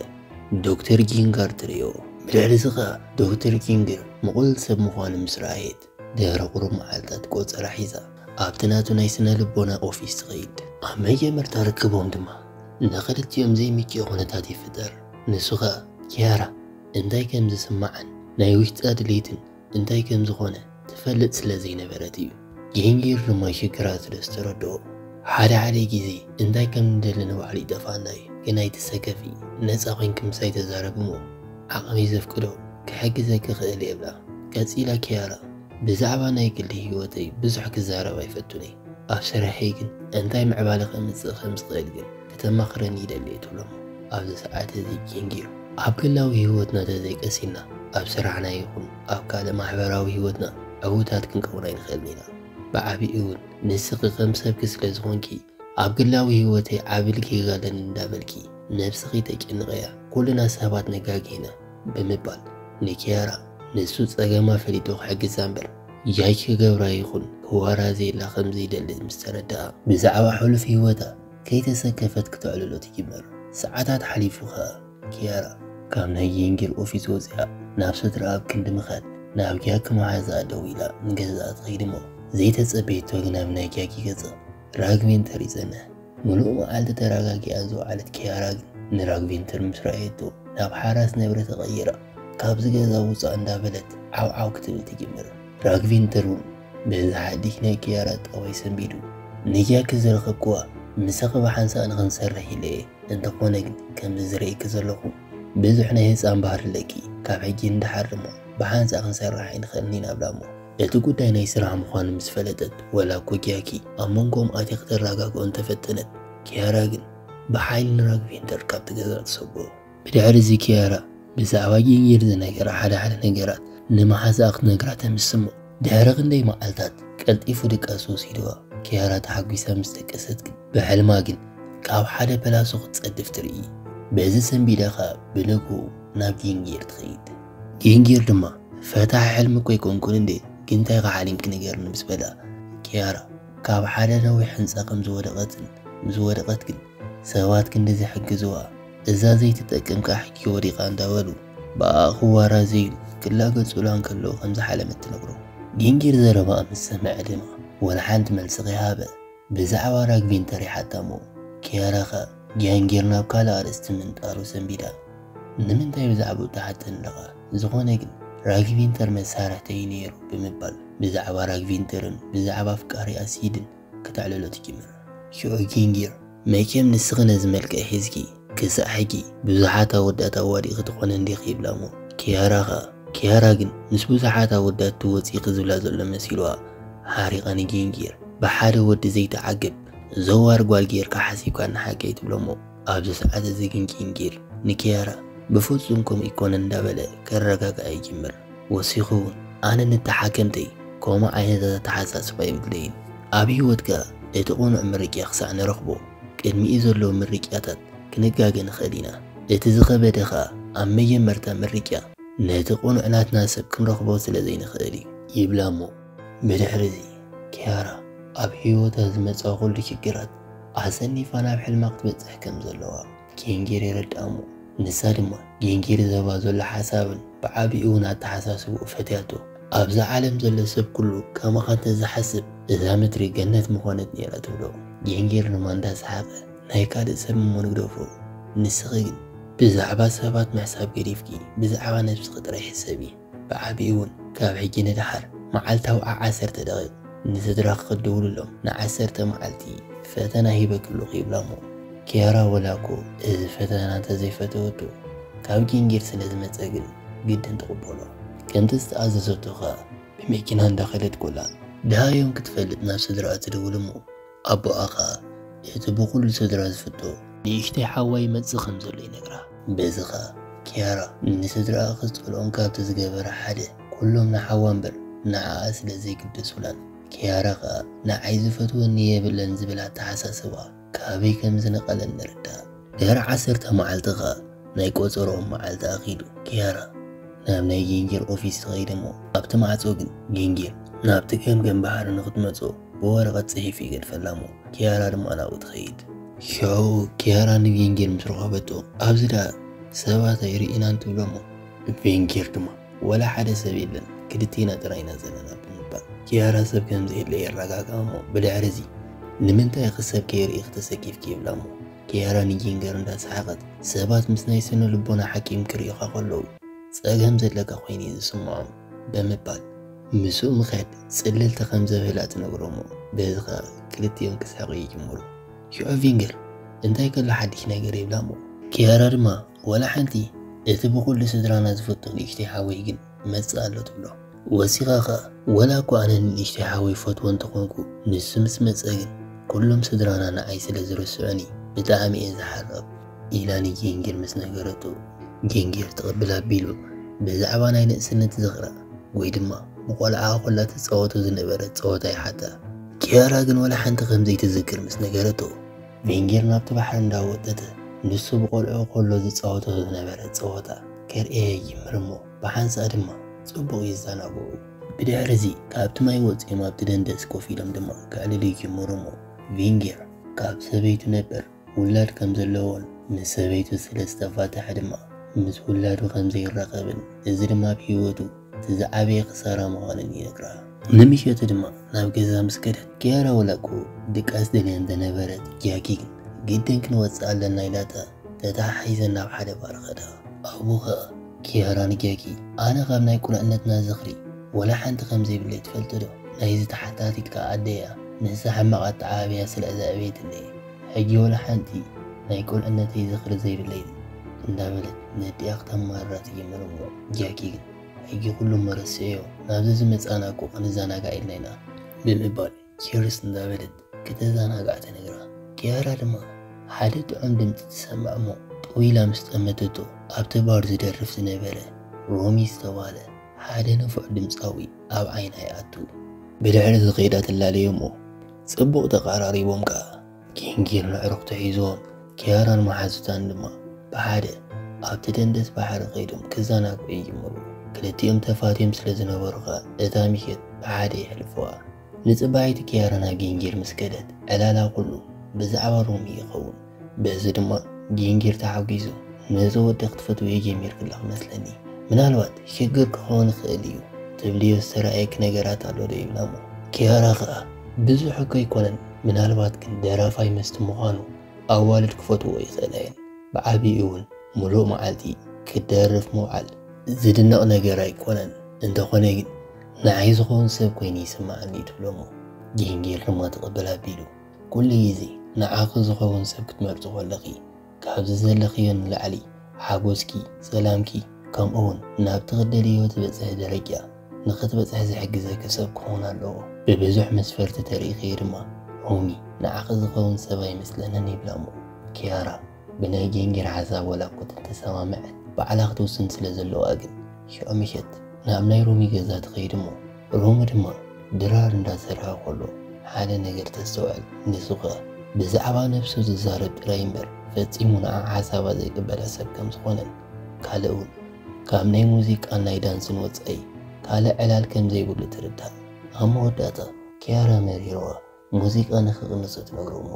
ዶክተር ጊንጋር ትርእዮ። ብድሕሪ እዚ ኸኣ ዶክተር ጊንግር ምቑሉል ሰብ ምዃኑ ምስ ረኣየት ድሕሪ ቁሩብ መዓልታት ቆጸራ ሒዛ ኣብቲ ናቱ ናይ ስነ ልቦና ኦፊስ ትኸይድ። ኣብ መጀመርታ ርክቦም ድማ ንኽልቲኦም ዘይምችእ ኩነታት ይፍጠር። ንሱ ኸኣ ኪያራ እንታይ ከም ዝስምዓን ናይ ውሽጣ ድሌትን እንታይ ከም ዝኾነ ትፈልጥ ስለ ዘይነበረት እዩ። ጌንጊር ድማ ሽግራ ስለ ዝተረድኦ ሓደ ሓደ ግዜ እንታይ ከም ንደሊ ንባዕሉ ይጠፍኣና እዩ፣ ግን ኣይትሰከፊ፣ ነፃ ኮይንኪ ምሳይ ተዛረቢ እሞ ዓቕመይ ዘፍቅዶ ክሕግዘኪ ክእል እየ ብላ። ቀጺላ ኪያራ ብዛዕባ ናይ ግሊ ህይወተይ ብዙሕ ክዛረብ ኣይፈቱን እየ። ኣብ ስርሐይ ግን እንታይ ምዕባለ ከምጽእ ከም ዝኽእል ግን ከተማኽረኒ ይደሊ እየ ትብሎ። ኣብዚ ሰዓት እዚ ጌንጊር ኣብ ግላዊ ህይወትና ተዘይቀሲና ኣብ ስራሕና ይኹን ኣብ ካልእ ማሕበራዊ ህይወትና ዕዉታት ክንከውን ኣይንኽእልን ኢና። ብዓቢኡ እውን ንስኺ ከም ሰብኪ ስለ ዝኾንኪ ኣብ ግላዊ ህይወተይ ዓቢ ጌጋ ኣለኒ እንዳበልኪ ነብስኺ ተጨንቐያ፣ ኩልና ሰባት ነጋጊ ኢና ብምባል ንኪያራ ንሱ ጸገማ ፈሊጡ ክሕግዛ እምበር ጃጅ ክገብራ ይኹን ክዋራዘየላ ከም ዘይደሊ ምስ ተረድኣ ብዛዕባ ሕሉፍ ህይወታ ከይተሰከፈት ክተዕልሎ ትጅምር። ሰዓታት ሓሊፉ ኸኣ ኪያራ ካብ ናይ ጌንጊር ኦፊስ ወጺኣ ናብ ስድራ ኣብ ክንዲ ምኻድ ናብ ጃኪ መሓዛኣ ደው ኢላ ንገዛኣ ትኸይድ እሞ ዘይተጸበየቶ ግን ኣብ ናይ ጃኪ ገዛ ራግቪንተር ይጸንሕ። ምሉእ መዓልቲ ተረጋጊኣ ዝወዓለት ኪያራ ግን ንራግቪንተር ምስ ረኣየቶ ናብ ሓራስ ነብሪ ተቐይራ ካብዚ ገዛ ውጻእ እንዳበለት ዓው ዓው ክትብል ትጅምር። ራግቪንተር እውን በዚ ሓድሽ ናይ ኪያራ ጠባይ ሰንቢዱ ንጃኪ ዝረኸብክዋ ምሳኺ ብሓንሳእ ንኽንሰርሕ ኢለ እየ። እንተኾነ ግን ከምዚ ዝርእየኪ ዘለኹ ብዙሕ ናይ ህፃን ባህሪ ኣለኪ። ካብ ሕጂ ንደሓር ድማ ብሓንሳእ ክንሰርሕ ኣይንኽእልን ኢና ብላ እሞ እቲ ጉዳይ ናይ ስራሕ ምዃኑ ምስ ፈለጠት ወላ እኮ ጃኪ ኣብ መንጎኦም ኣትያ ክተረጋግኦ እንተፈተነት ኪያራ ግን ብሓይሊ ንራግቪንተር ካብቲ ገዛ ትሰጎ። ብድሕሪ እዚ ኪያራ ብዛዕባ ጌንጊር ዝነገራ ሓደ ሓደ ነገራት ንመሓዛኣ ክትነግራ ተምስሞ። ድሕሪ ክንደይ መዓልታት ቀልጢፉ ድቃስ ወሲድዋ። ኪያራ ተሓጒሳ ምስ ደቀሰት ግን ብሕልማ ግን ካብ ሓደ ፐላሶ ክትጸድፍ ትርኢ። በዚ ሰንቢዳ ኸኣ ብንግኡ ናብ ጌንጊር ትኸይድ። ጌንጊር ድማ ፈታሒ ሕልሚ እኮ ኣይኮንኩን እንዴ ግን እንታይ ኸሓሊምኪ ንገርኒ ምስ በላ ኪያራ ካብ ሓደ ነዊሕ ህንጻ ከም ዝወደቐትን ምስ ወደቐት ግን ሰባት ክንዲ ዝሕግዝዋ እዛ ዘይትጠቅም ከዓ ሕጂ ወዲቓ እንዳበሉ ብኣኣ ክዋራዘዩን ክላገጹላ እንከለዉ ከም ዝሓለመት ትነግሮ። ጌንጊር ዘረባኣ ምስ ሰምዐ ድማ ወላ ሓንቲ መልሲ ከይሃበ ብዛዕባ ራግቪንተር ይሓታ እሞ ኪያራ ኸኣ ጌንጊር ናብ ካልእ ኣርእስቲ ምንጣሩ ሰንቢዳ ንምንታይ ብዛዕባኡ ትሓተኒ ኣለኻ? ዝኾነ ግን ራግቪንተር መሳርሕተይ እዩ ነይሩ ብምባል ብዛዕባ ራግቪንተርን ብዛዕባ ኣፍቃሪ ኣሲድን ከተዕልሎ ትጅምር። ሽዑ ጌንጊር መቸም ንስኺ ነዚ መልክዕ ሒዝኪ ክሳዕ ሕጂ ብዙሓት ኣወዳት ኣዋዲእኺ ትኾኒ እንዲኺ ይብላ እሞ ኪያራ ኸኣ ኪያራ ግን ምስ ብዙሓት ኣወዳት ትወፂ ክዝብላ ዘሎ መሲልዋ ሓሪቓ ንጌንጊር ብሓደ ወዲ ዘይትዓግብ ዘዋር ጓል ጌርካ ሓሲብካ ንሓቀይ ትብሎ እሞ ኣብዚ ሰዓት እዚ ግን ጌንጊር ንኪያራ ብፍጹም ከምኡ ይኮነ እንዳበለ ከረጋግኣ ይጅምር። ወሲኹ እውን ኣነ ንተሓከምተይ ከምኡ ዓይነት ኣተሓሳስባ የብለይን። ኣብ ህይወትካ እቲ ቅኑዕ ምርጫ ክሳዕ ንረኽቦ ቅድሚኡ ዘለዉ ምርጫታት ክንጋገ ንኽእል ኢና። እቲ ዝኸበደ ኸኣ ኣብ መጀመርታ ምርጫ ነቲ ቅኑዕ ናትና ሰብ ክንረኽቦ ስለ ዘይንኽእል እዩ ይብላ እሞ ብድሕሪ እዚ ኪያራ ኣብ ህይወታ ዝመጽኣ ኩሉ ሽግራት ኣሰኒፋ ናብ ሕልማ ክትበጽሕ ከም ዘለዋ ጌንጊር የረድኣ እሞ ንሳ ድማ ጌንጊር ዘባ ዘሎ ሓሳብን ብዓቢኡ እውን ኣተሓሳስብኡ ፈትያቶ። ኣብዛ ዓለም ዘሎ ሰብ ኩሉ ከማኻ እንተዝሓስብ እዛ ምድሪ ገነት ምኾነት ነይራ ትብሎ። ጌንጊር ድማ እንዳሰሓቐ ናይ ካልእ ሰብ እሞ ንግደፎ፣ ንስኺ ግን ብዛዕባ ሰባት ምሕሳብ ገዲፍኪ ብዛዕባ ነብስኺ ጥራይ ሕሰቢ። ብዓቢኡ እውን ካብ ሕጂ ንደሓር መዓልታዊ ዓ- ዓሰርተ ደቂቕ ንስድራኺ ክትድውልሎም ንዓሰርተ መዓልቲ ፈተና ሂበኪ ኣለኹ ይብላ እሞ ኪያራ ወላ እኮ እዚ ፈተና እንተዘይፈተወቶ ካብ ጌንጊር ስለ ዝመጸ ግን ግድን ትቕበሎ። ከምቲ ዝተኣዘዘቶ ኸኣ ብመኪና እንዳኸደት ኮላ ድሃዮም ክትፈልጥ ናብ ስድራኣ ትድውል እሞ ኣቦኣ ኸኣ እቲ ብኹሉ ስድራ ዝፍቶ ንእሽተይ ሓዋ ይመጽእ ከም ዘሎ ይነግራ። በዚ ኸኣ ኪያራ ንስድራኣ ክጸልኦም ካብቲ ዝገበረ ሓደ ኩሎም ንሓዋ እምበር ንዓኣ ስለ ዘይግደሱላን ኪያራ ኸኣ ንዓይ ዝፈትወኒ የብለን ዝብል ኣተሓሳስባ ካበይ ከም ዝነቐለን ንርዳእ። ድሕሪ ዓሰርተ መዓልቲ ኸኣ ናይ ቆጸርኦም መዓልቲ ኣኺሉ ኪያራ ናብ ናይ ጌንጊር ኦፊስ ትኸይድ እሞ ኣብቲ ማዕጾ ግን ጌንጊር ናብቲ ገምገም ባሕሪ ንኽትመጾ ብወረቐት ጽሒፉ ይገድፈላ እሞ ኪያራ ድማ ናብኡ ትኸይድ። ሽዑ ኪያራ ንጌንጊር ምስ ረኸበቶ ኣብዚ ደኣ ሰባት ኣይርኢናን ትብሎ እሞ ጌንጊር ድማ ወላ ሓደ ሰብ የለን ክልቴና ጥራይ ኢና ዘለና ብምባል ኪያራ ሰብ ከም ዘየለ የረጋግኣ እሞ ብድሕሪ እዚ ንምንታይ ኢኺ ሰብ ከይርኢ ተሰኪፍኪ ይብላ እሞ ኪያራ ንጊንገር እንዳሰሓቐት ሰባት ምስ ናይ ስነ ልቦና ሓኪም ክርእዩኻ ከለዉ ጸገም ዘለካ ኮይኑ እዩ ዝስምዖም ብምባል ምስኡ ምኽያድ ጽልልቲ ከም ዘብህላ ትነግሮ እሞ በዚ ኸኣ ክልቲኦም ክስሕቑ ይጅምሩ። ሽዑ ቪንገር እንታይ ከሎ ሓድሽ ነገር ይብላ እሞ ኪያራ ድማ ወላ ሓንቲ እቲ ብኹሉ ስድራና ዝፈቶ ንእሽተይ ሓወይ ግን መጽእ ኣሎ ትብሎ። ወሲኻ ኸኣ ወላ እኳ ኣነ ንእሽተይ ሓወይ ፈትዎ እንተኾንኩ ንሱ ምስ መጸ ግን ኩሎም ስድራና ንዓይ ስለ ዝርስዑኒ ብጣዕሚ እየ ዝሓርቕ ኢላ ንጊንገር ምስ ነገረቶ ጊንገር ትቕብል ኣቢሉ ብዛዕባ ናይ ንእስነት ዝኽራ ወይ ድማ ብቆልዓ ኮላ ትጻወቶ ዝነበረት ጸወታ ይሓታ። ኪያራ ግን ወላ ሓንቲ ከም ዘይትዝክር ምስ ነገረቶ ቪንገር ናብቲ ባሕሪ እንዳወጠተ ንሱ ብቆልዑ ኮሎ ዝጻወቶ ዝነበረ ጸወታ ከርእየ ይጅምር እሞ ብሓንሳእ ድማ ጽቡቕ ይዘናግዑ። ብድሕሪ እዚ ካብቲ ማይ ወጺኦም ኣብቲ ደንደስ ኮፍ ኢሎም ድማ ከዕልሉ ይጅምሩ እሞ ቪንገር ካብ ሰበይቱ ነበር ውላድ ከም ዘለዎን ምስ ሰበይቱ ስለ ዝተፋተሐ ድማ ምስ ውላዱ ከም ዘይራኸብን እዚ ድማ ኣብ ህይወቱ እቲ ዝዓበየ ክሳራ ምዃኑን ይነግራ። ንምሸቱ ድማ ናብ ገዛ ምስ ከደት ኪያራ ወላ እኮ ድቃስ ደልያ እንተነበረት ጃኪ ግን ግድን ክንወጽእ ኣለና ኢላታ ተተሓሒዘን ናብ ሓደ ባር ኸዳ። ኣብኡ ኸኣ ኪያራ ንጃኪ ኣነ ካብ ናይ ቁልዕነትና ዝኽሪ ወላ ሓንቲ ከም ዘይብለይ ትፈልጢ ዶ? ናይዚ ተሓታቲት ከኣ ኣደያ ንሳ ሕማቕ ኣተዓባብያ ስለ ዘዕበየትኒ ሕጂ ወላ ሓንቲ ናይ ቁልዕነተይ ዝኽሪ ዘይብለይ እንዳበለት ነዲኣ ክተማርራ ትጅምር እሞ ጃኪ ግን ሕጂ ኩሉ እሞ ረስዕዮ ናብዚ ዝመጻና እኮ ክንዘናጋዕ ኢልና ኢና ብምባል ኪርስ እንዳበለት ክተዘናጋዕ ትነግራ። ኪያራ ድማ ሓደ ጥዑም ድምጺ ትሰምዕ እሞ ጠው ኢላ ምስ ጠመተቶ ኣብቲ ባር ዝደርፍ ዝነበረ ሮሚ ዝተባህለ ሓደ ንፉዕ ድምጻዊ ኣብ ዓይና ይኣቱ። ብድሕሪ እዚ ከይዳ ትላለዮ እሞ ጽቡቕ ተቐራሪቦም ከኣ ጊንገር ንዕሩኽቱ ሒዝዎም ኪያራን መሓዙታን ድማ ብሓደ ኣብቲ ደንደስ ባሕሪ ከይዶም ክዘናግዑ ይጅምሩ። ክልቲኦም ተፋትዮም ስለ ዝነበሩ ከኣ እታ ምሸት ብሓደ የሕልፍዋ። ንጽባሒቱ ኪያራ ናብ ጊንገር ምስ ከደት ዕላላ ኩሉ ብዛዕባ ሮሚ ይኸውን። በዚ ድማ ጊንገር ተሓጒሱ ነዚ ወዲ ክትፈትውዮ ጀሚርኪ ኣለኺ መስለኒ፣ ምናልባት ሽግር ክኸውን ይኽእል እዩ ትብልዮ ዝተራእየኪ ነገራት ኣሎ ዶ ይብላ እሞ ኪያራ ኸኣ ብዙሕ እኮ ኣይኮነን፣ ምናልባት ግን ደራፋይ ምስቲ ምዃኑ ኣዋልድ ክፈትዎ ይኽእላ እየን። ብዓቢኡ እውን ምሉእ መዓልቲ ክደርፍ ምውዓል ዝድነቕ ነገር ኣይኮነን፣ እንተኾነ ግን ንዓይ ዝኸውን ሰብ ኮይኑ ይስምዓኒ እዩ ትብሎ እሞ ጊንገር ድማ ትቕበል ኣቢሉ ኩሉ ግዜ ንዓኺ ዝኸውን ሰብ ክትመርጺ ከለኺ ካብዚ ዘለኽዮ ንላዕሊ ሓጎስኪ፣ ሰላምኪ ከምኡ እውን ናብቲ ክትደልዮ ትበጽሒ ደረጃ ንኽትበጽሒ ዝሕግዘኪ ሰብ ክኸውን ኣለዎ። ብብዙሕ መስፈርቲ ተሪኢኽዮ ድማ ሮሚ ንዓኺ ዝኸውን ሰብ ኣይመስለንን ይብላ እሞ ኪያራ ብናይ ጊንገር ሓሳብ ወላ እኮ እንተተሰማምዐት ባዕላ ክትውስን ስለ ዘለዋ ግን ሽዑ ምሸት ናብ ናይ ሮሚ ገዛ ትኸይድ እሞ ሮሚ ድማ ድራር እንዳሰርሐ ከሎ ሓደ ነገር ተስተውዕል። ንሱ ኸኣ ብዛዕባ ነብሱ ዝዛረብ ጥራይ እምበር ፈጺሙ ንዓ ሓሳባ ዘይቅበላ ሰብ ከም ዝኾነን ካልእ እውን ካብ ናይ ሙዚቃን ናይ ዳንስን ወጻኢ ካልእ ዕላል ከም ዘይብሉ ትርዳእ። ኣብ መወዳእታ ኪያራ መሪርዋ ሙዚቃ ንኽቕንሶ ትነግሮ እሞ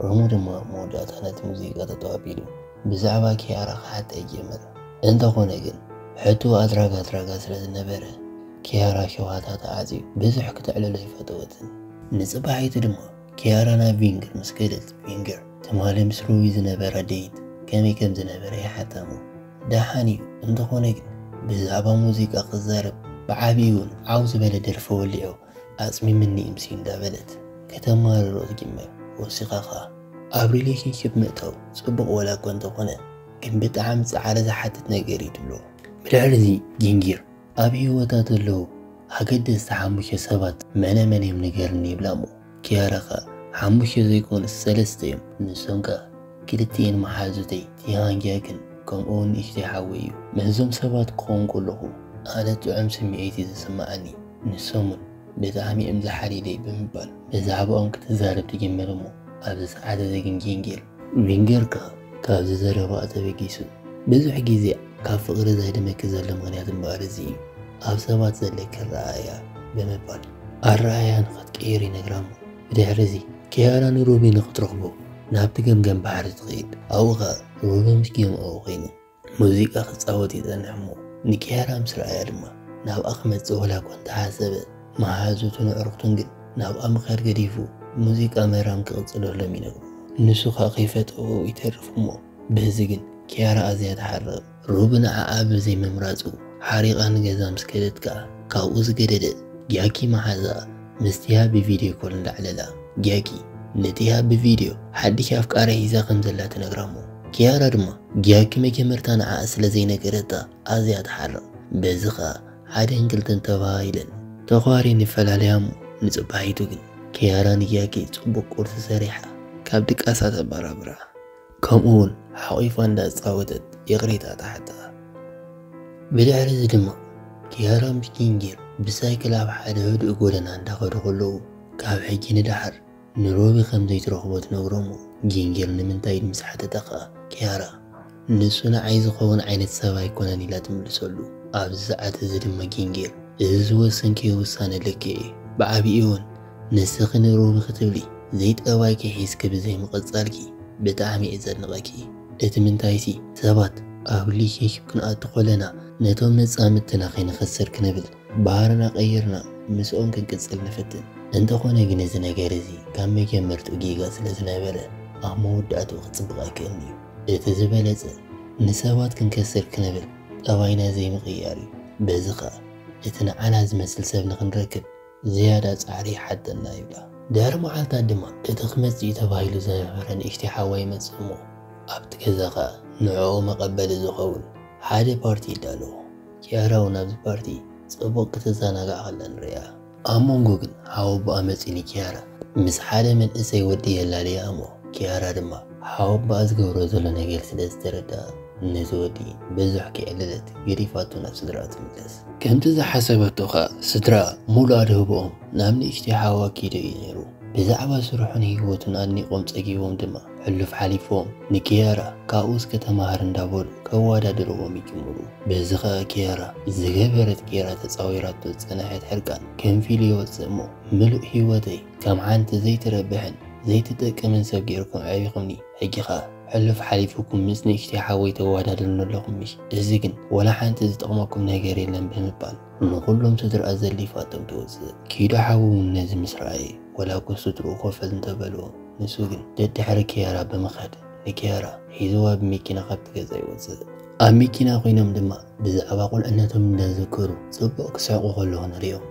ሮሚ ድማ ኣብ መወዳእታ ነቲ ሙዚቃ ጠጠው ኣቢሉ ብዛዕባ ኪያራ ክሓታ ይጀምር። እንተኾነ ግን ሕቶ ኣድራጋ ኣድራጋ ስለ ዝነበረ ኪያራ ሸውሃታ ተዓጽዩ ብዙሕ ክተዕልሎ ኣይፈተወትን። ንጽባሒቱ ድማ ኪያራ ናብ ቪንገር ምስ ከደት ቪንገር ትማሊ ምስ ሮሚ ዝነበራ ደይት ከመይ ከም ዝነበረ ይሓታ እሞ ደሓን እዩ፣ እንተኾነ ግን ብዛዕባ ሙዚቃ ክዛረብ ብዓቢኡ እውን ዓው ዝበለ ደርፊ ወሊዑ ኣጽሚምኒ እምሲ እንዳበለት ከተማርሮ ትጅምር። ወሲኻ ኸኣ ኣብ ሪሌሽንሺፕ ምእታው ጽቡቕ ወላ እኳ እንተኾነ ግን ብጣዕሚ ጻዕሪ ዝሓትት ነገር እዩ ትብሎ። ብድሕሪ እዚ ጊንገር ኣብ ህይወታ ዘለዉ ኣገደስቲ ሓሙሽተ ሰባት መነ መን እዮም ንገርኒ ይብላ እሞ ኪያራ ኸኣ ሓሙሽተ ዘይኮኑስ ሰለስተ እዮም። ንሶም ከኣ ክልቲኤን መሓዙተይ ቲሃን ጃክን ከምኡ እውን ንእሽተይ ሓወይ እዩ። ምስዞም ሰባት ክኸውን ከለኹ ኣነ ጥዑም ስምዒት እዩ ዝስምዓኒ። ንሶም እውን ብጣዕሚ እዮም ዝሓልዩለይ ብምባል ብዛዕባኦም ክትዛረብ ትጅምር እሞ ኣብዚ ሰዓት እዚ ግን ጊንገር ቪንገር ከኣ ካብዚ ዘረባኣ ተበጊሱ ብዙሕ ግዜ ካብ ፍቕሪ ዘህድመኪ ዘሎ ምኽንያት እምበኣር እዚ እዩ፣ ኣብ ሰባት ዘለኪ ኣረኣእያ ብምባል ኣረኣእያ ንኽትቅይር ይነግራ እሞ ብድሕሪ እዚ ኪያራ ንሮሚ ንኽትረኽቦ ናብቲ ገምገም ባሕሪ ትኸይድ። ኣብኡ ኸኣ ሮሚ ምስ ጌምኣዊ ኮይኑ ሙዚቃ ክጻወት ይጸንሕ እሞ ንኪያራ ምስ ረኣያ ድማ ናብኣ ክመጽእ ወላ እኳ እንተሓሰበ መሓዙቱን ኣዕሩኽቱን ግን ናብኣ ምኻድ ገዲፉ ሙዚቃ መራም ክቕጽለሎም ይነግሩ። ንሱ ኸኣ ከይፈተዎ ይተርፍ እሞ በዚ ግን ኪያራ ኣዝያ ትሓርቕ። ሩብ ንዓኣ ብዘይ ምምራጹ ሓሪቓ ንገዛ ምስ ከደት ከኣ ካብኡ ዝገደደ ጊያኪ መሓዛ ምስቲያ ብቪድዮ ኮል እንዳዕለላ። ጊያኪ ንቲያ ብቪድዮ ሓድሽ ኣፍቃሪ ሒዛ ከም ዘላ ትነግራ እሞ ኪያራ ድማ ጊያኪ መጀመርታ ንዓኣ ስለ ዘይነገረታ ኣዝያ ትሓርቕ። በዚ ኸኣ ሓደን ክልተን ተባሂለን ተዃሪ ንፈላለያ እሞ ንጽባሒቱ ግን ኪያራ ንጊያኪ ጽቡቕ ቁርሲ ሰሪሓ ካብ ድቃሳ ተበራብራ። ከምኡ እውን ሓቒፋ እንዳጻወተት ይቕሬታ ትሓታ። ብድሕሪ እዚ ድማ ኪያራ ምስ ጊንጌር ብሳይክል ኣብ ሓደ ህዱእ ጎደና እንዳኸዱ ከለዉ ካብ ሕጂ ንደሓር ንሮቢ ከም ዘይትረኽቦ ትነግሮ እሞ ጊንጌር ንምንታይ ምስ ሓተታ ኸኣ ኪያራ ንሱ ንዓይ ዝኸውን ዓይነት ሰብ ኣይኮነን ኢላ ትምልሰሉ። ኣብዚ ሰዓት እዚ ድማ ጊንጌር እዚ ዝወሰንክዮ ውሳነ ልክዕ እዩ። ብዓቢኡ እውን ንስኺ ንሮቢ ክትብሊ ዘይጠባይኪ ሒዝኪ ብዘይ ምቕጻልኪ ብጣዕሚ እየ ዘድንቐኪ። እቲ ምንታይሲ ሰባት ኣብ ሪሌሽንሺፕ ክንኣቱ ከለና ነቶም መጻምድትና ከይንኸስር ክንብል ባህርና ቀይርና ምስኦም ክንቅጽል ንፍትን። እንተኾነ ግን እዚ ነገር እዚ ካብ መጀመርትኡ ጌጋ ስለ ዝነበረ ኣብ መወዳእትኡ ክጽብቕ ኣይክእልን እዩ። እቲ ዝበለጸ ንሰባት ክንከስር ክንብል ጠባይና ዘይምቕያር እዩ። በዚ ኸኣ እቲ ንዓና ዝመስል ሰብ ንኽንረክብ ዝያዳ ጻዕሪ ይሓተና ይብላ። ድሕሪ መዓልታት ድማ እቲ ክመጽእ እዩ ተባሂሉ ዝነበረ ንእሽተይ ሓዋ ይመጽእ እሞ ኣብቲ ገዛ ኸኣ ንዕኡ መቐበሊ ዝኸውን ሓደ ፓርቲ ይዳለዎ። ኪያራ እውን ኣብዚ ፓርቲ ጽቡቕ ክትዘናጋዕ ከላ ንርእያ። ኣብ መንጎ ግን ሓወቦኣ መጺኡ ንኪያራ ምስ ሓደ መንእሰይ ወዲ የላልያ እሞ ኪያራ ድማ ሓወቦኣ ዝገብሮ ዘሎ ነገር ስለ ዝተረድኣ ነቲ ወዲ ብዙሕ ከየዕለለት ገዲፋቶ ናብ ስድራኣ ትምለስ። ከምቲ ዝሓሰበቶ ኸኣ ስድራኣ ሙሉእ ኣድህቦኦም ናብ ንእሽተይ ሓዋ ኪዶ እዩ ነይሩ። ብዛዕባ ስርሑን ህይወቱን ኣድኒቖም ጸጊቦም ድማ ሕሉፍ ሓሊፍዎም ንኪያራ ካብኡ እስከ ተማሃር እንዳበሉ ከወዳድርዎም ይጅምሩ። በዚ ኸኣ ኪያራ ዝገበረት ጌራ ተጻዊራቶ ዝጸንሐት ሕርቃን ከም ፊሉ ይወጽእ እሞ ምሉእ ህይወተይ ከም ሓንቲ ዘይትረብሕን ዘይትጠቅምን ሰብ ጌርኩም ኣዕቢኹምኒ፣ ሕጂ ኸኣ ሕሉፍ ሓሊፉኩም ምስ ንእሽተይ ሓወይ ተወዳድሩኒ ኣለኹም ምሽ? እዚ ግን ወላ ሓንቲ ዝጠቕመኩም ነገር የለን ብምባል ንኹሎም ስድራኣ ዘሊፋቶም ትወጽእ። ኪዶ ሓዉ እውን ነዚ ምስ ረኣየ ወላ እኮ ስድርኡ ኮፈል እንተበልዎ ንሱ ግን ደድሕሪ ኪያራ ብምኻድ ንኪያራ ሒዝዋ ብመኪና ካብቲ ገዛ ይወጽእ። ኣብ መኪና ኮይኖም ድማ ብዛዕባ ቁልዕነቶም እንዳዘከሩ ጽቡቕ ክስሕቑ ከለዉ ንሪኦም።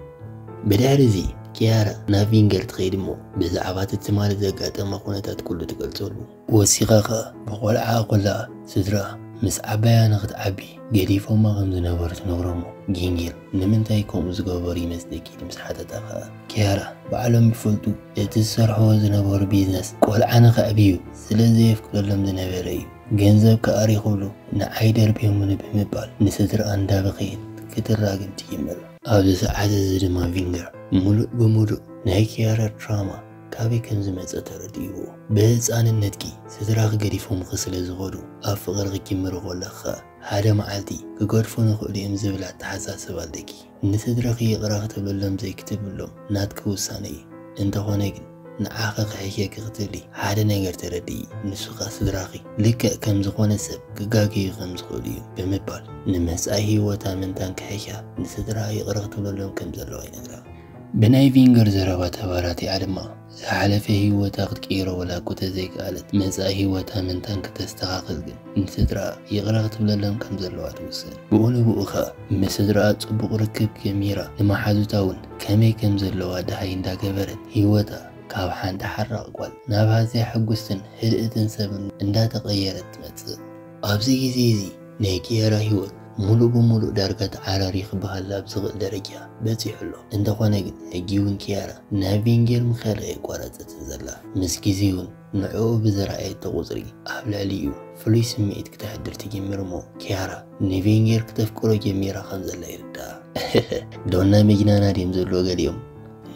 ብድሕሪ እዚ ኪያራ ናብ ቪንገር ትኸይድ እሞ ብዛዕባ እቲ ትማሊ ዘጋጠማ ኩነታት ኩሉ ትገልጸሉ። ወሲኻ ኸኣ ብቆልዓ ኮላ ስድራ ምስ ዓባያ ንኽትዓቢ ገዲፎማ ከም ዝነበሩ ትነግሮሞ። ጊንጌር ንምንታይ ከምኡ ዝገበሩ ይመስለኪ ኢሉ ምስ ሓተታ ኸኣ ኪያራ ባዕሎም ይፈልጡ እቲ ዝሰርሕዎ ዝነበሩ ቢዝነስ ቆልዓ ንኸዕብዩ ስለ ዘየፍቅደሎም ዝነበረ እዩ። ገንዘብ ከኣ ሪኹሉ ንዓይ ደርብዮምኒ ብምባል ንስድራኣ እንዳበኸየት ክትራገም ትጅምር። ኣብዚ ሰዓት እዚ ድማ ቪንገር ሙሉእ ብሙሉእ ናይ ኪያራ ትራማ ካበይ ከም ዝመጸ ተረዲእዎ። ብህጻንነትኪ ስድራኺ ገዲፎምኺ ስለ ዝኸዱ ኣብ ፍቕሪ ክትጅምሪ ከለኺ ሓደ መዓልቲ ክገድፉ ንኽእሉ እዮም ዝብል ኣተሓሳስባ ኣለኪ። ንስድራኺ ይቕረ ክትብለሎም ዘይክትብሎም ናትኪ ውሳነ እዩ። እንተኾነ ግን ንዓኺ ክሕሸኪ ክትብሊ ሓደ ነገር ተረድኢ። ንሱ ኸኣ ስድራኺ ልክዕ ከም ዝኾነ ሰብ ክጋገዩ ከም ዝኽእሉ እዩ ብምባል ንመጻኢ ህይወታ ምንታን ክሕሻ ንስድራኣ ይቕረ ክትብለሎም ከም ዘለዋ ይነግራ። ብናይ ቪንገር ዘረባ ተባራቲዓ ድማ ዝሓለፈ ህይወታ ክትቅይሮ ወላ እኮ ተዘይከኣለት መጻኢ ህይወታ ምንታን ክተስተኻኽል ግን ንስድራኣ ይቕረ ክትብለሎም ከም ዘለዋ ትውስን። ብኡ ንብኡ ኸኣ ምስ ስድራኣ ጽቡቕ ርክብ ጀሚራ ንመሓዙታ እውን ከመይ ከም ዘለዋ ደሃይ እንዳገበረት ህይወታ ካብ ሓንቲ ሓራቕ ጓል ናብ ኣዝያ ሕጉስትን ህድእትን ሰብ እንዳተቐየረት ትመጽእ። ኣብዚ ግዜ እዚ ናይ ኪያራ ህይወት ሙሉእ ብሙሉእ ዳርጋ ተዓራርዩ ክበሃል ኣብ ዝኽእል ደረጃ በጺሑ ኣሎ። እንተኾነ ግን ሕጂ እውን ኪያራ ናብ ቪንጌር ምኽያድ ኣየቋረጸትን ዘላ። ምስ ግዜ እውን ንዕኡ ብዝረኣየቶ ቁጽሪ ኣብ ልዕሊኡ ፍሉይ ስምዒት ክተሕድር ትጅምር እሞ ኪያራ ንቪንጌር ክተፍቅሮ ጀሚራ ከም ዘላ ይርድኣ። ዶና መጅናና ድዮም ዘለዎ ገሊኦም?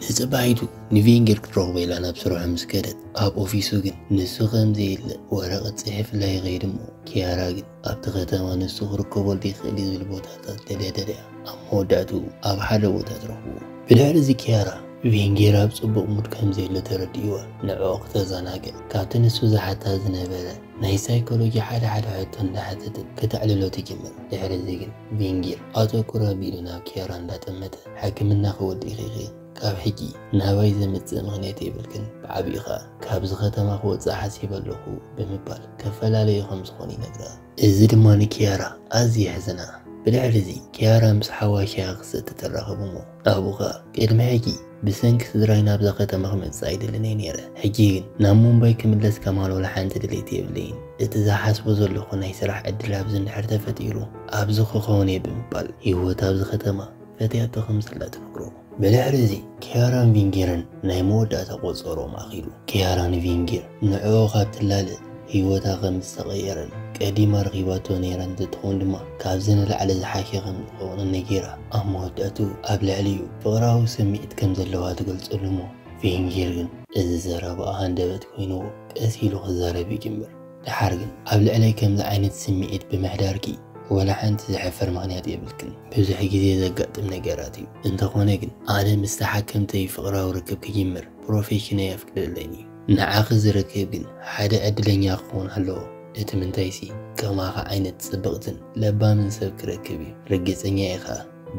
ንጽባሒቱ ንቬንገር ክትረኽቦ ኢላ ናብ ስርሑ ምስ ከደት፣ ኣብ ኦፊሱ ግን ንሱ ከም ዘየለ ወረቐት ጽሒፍላ ይኸይድ እሞ፣ ኪያራ ግን ኣብቲ ከተማ ንሱ ክርከበሉ ይኽእል እዩ ዝብል ቦታታት ደልያ ደልያ ኣብ መወዳእትኡ ኣብ ሓደ ቦታ ትረኽቦ። ብድሕሪ እዚ ኪያራ ቪንጌር ኣብ ጽቡቕ ሙድ ከም ዘሎ ተረዲእዋ ንዕኡ ክተዘናግዕ ካብቲ ንሱ ዝሓታ ዝነበረ ናይ ሳይኮሎጂ ሓደ ሓደ ሕቶ እንዳሓተተት ከተዕልሎ ትጅምር። ድሕሪ እዚ ግን ቪንጌር ኣተኩሮ ኣቢሉ ናብ ኪያራ እንዳጠመተ፣ ሕክምና ክወድእኺ ኢኺ፣ ካብ ሕጂ ናባይ ዘምጽእ ምኽንያት የብልክን፣ ብዓቢኡ ኸኣ ካብዚ ከተማ ክወጽእ ሓሲበ ኣለኹ ብምባል ከፈላለዩ ከም ዝኾኑ ይነግራ። እዚ ድማ ንኪያራ ኣዝዩ የሕዝና። ብድሕሪ እዚ ኪያራ ምስ ሓዋሽያ ክሰቲ ትራኸብ እሞ ኣብኡ ኸኣ ቅድሚ ሕጂ ብሰንኪ ስድራይ ናብዛ ከተማ ክመጽእ ኣይደልን እየ ነይረ። ሕጂ ግን ናብ ሙምባይ ክምለስ ከማን ወላ ሓንቲ ድሌት የብለይን። እቲ ዝሓስቦ ዘለኹ ናይ ስራሕ ዕድል ኣብዚ እንድሕር ተፈጢሩ ኣብዚ ክኸውን እየ ብምባል ህይወት ኣብዚ ከተማ ፈትያቶ ከም ዘላ ትነግሮ። ብድሕሪ እዚ ኪያራን ቪንጌርን ናይ መወዳእታ ቆጸሮም ኣኺሉ። ኪያራ ንቪንጌር ንዕኡ ካብ ትላለ ህይወታ ከም ዝተቐየረን ቀዲማ ረኺባቶ ነይራ እንትትኸውን ድማ ካብዚ ንላዕሊ ዝሓሸ ከም ዝኸውን ነጊራ፣ ኣብ መወዳእትኡ ኣብ ልዕሊኡ ፍቕራዊ ስምዒት ከም ዘለዋ ትገልጸሉ እሞ ቪንጌር ግን እዚ ዘረባኣ ሃንደበት ኮይንዎ ቀስ ኢሉ ክዛረብ ይጅምር። ደሓር ግን ኣብ ልዕለይ ከምዚ ዓይነት ስምዒት ብምሕዳርኪ ወላ ሓንቲ ዘሕፍር ምኽንያት የብልክን። ብዙሕ ግዜ ዘጋጥም ነገራት እዩ። እንተኾነ ግን ኣነ ምስ ተሓከምተይ ፍቕራዊ ርክብ ክጅምር ፕሮፌሽነይ ኣፍቅደለይን እዩ። ንዓኺ ዝርክብ ግን ሓደ ዕድለኛ ክኸውን ኣለዎ። እቲ ምንታይሲ ከማኻ ዓይነት ጽብቕትን ለባምን ሰብ ክረክብ እዩ። ርግጸኛ ኢኻ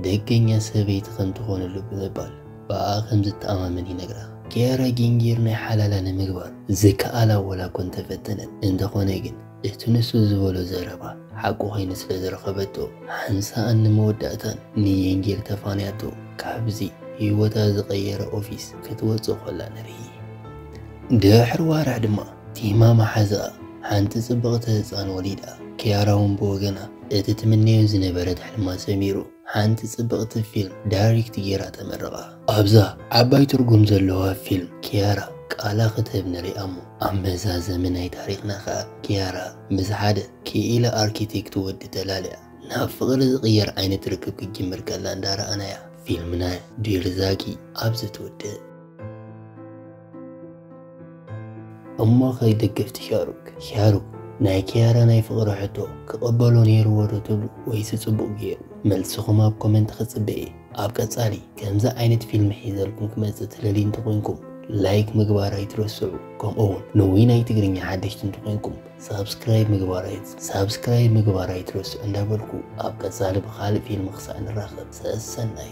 ደገኛ ሰበይቲ ከም ትኾነሉ ብምባል ብኣ ከም ዝተኣማመን ይነግራ። ኪያራ ጊንጊር ናይ ሓላላ ንምግባር ዝከኣላ ወላ እኮ እንተፈተነት፣ እንተኾነ ግን እቲ ንሱ ዝበሎ ዘረባ ሓቂ ኮይኑ ስለ ዝረኸበቶ፣ ሓንሳእን ንመወዳእታን ንየንጌል ተፋንያቶ ካብዚ ህይወታ ዝቐየረ ኦፊስ ክትወጽእ ኮላ ንርኢ። ድሕሪ ዋርሕ ድማ ቲማ መሓዛኣ ሓንቲ ጽብቕቲ ህጻን ወሊዳ። ኪያራ እውን ብወገና እቲ ትምነዮ ዝነበረት ሕልማ ሰሚሩ ሓንቲ ጽብቕቲ ፊልም ዳይሬክት ጌራ ተመረቓ። ኣብዛ ዓባይ ትርጉም ዘለዋ ፊልም ኪያራ ቃላ ክትህብ ንሪኣ እሞ፣ ኣብ መዛዘሚ ናይ ታሪኽና ኸኣ ኪያራ ምስ ሓደ ክኢላ ኣርኪቴክት ወዲ ተላልያ ናብ ፍቕሪ ዝቕየር ዓይነት ርክብ ክትጅምር ከላ እንዳረኣናያ ፊልምና ዲር ዛኪ ኣብዚ ትውድእ። እሞ ከይደገፍቲ ሻሩክ፣ ሻሩክ ናይ ኪያራ ናይ ፍቕሪ ሕቶ ክቕበሎ ነይርዎ ዶ ትብሉ ወይስ ጽቡቕ ገይሩ? መልስኹም ኣብ ኮመንት ክጽበ እየ። ኣብ ቀጻሊ ከምዚ ዓይነት ፊልም ሒዘልኩም ክመጽእ ትደልዩ እንተኾይንኩም ላይክ ምግባር ኣይትረስዑ። ከምኡ እውን ንዊናይ ትግርኛ ሓደሽቲ እንተኾይንኩም ሳብስክራይብ ምግባር ኣይ-፣ ሳብስክራይብ ምግባር ኣይትረስዑ እንዳበልኩ ኣብ ቀጻሊ ብኻልእ ፊልም ክሳዕ ንራኸብ ሰሰናዩ።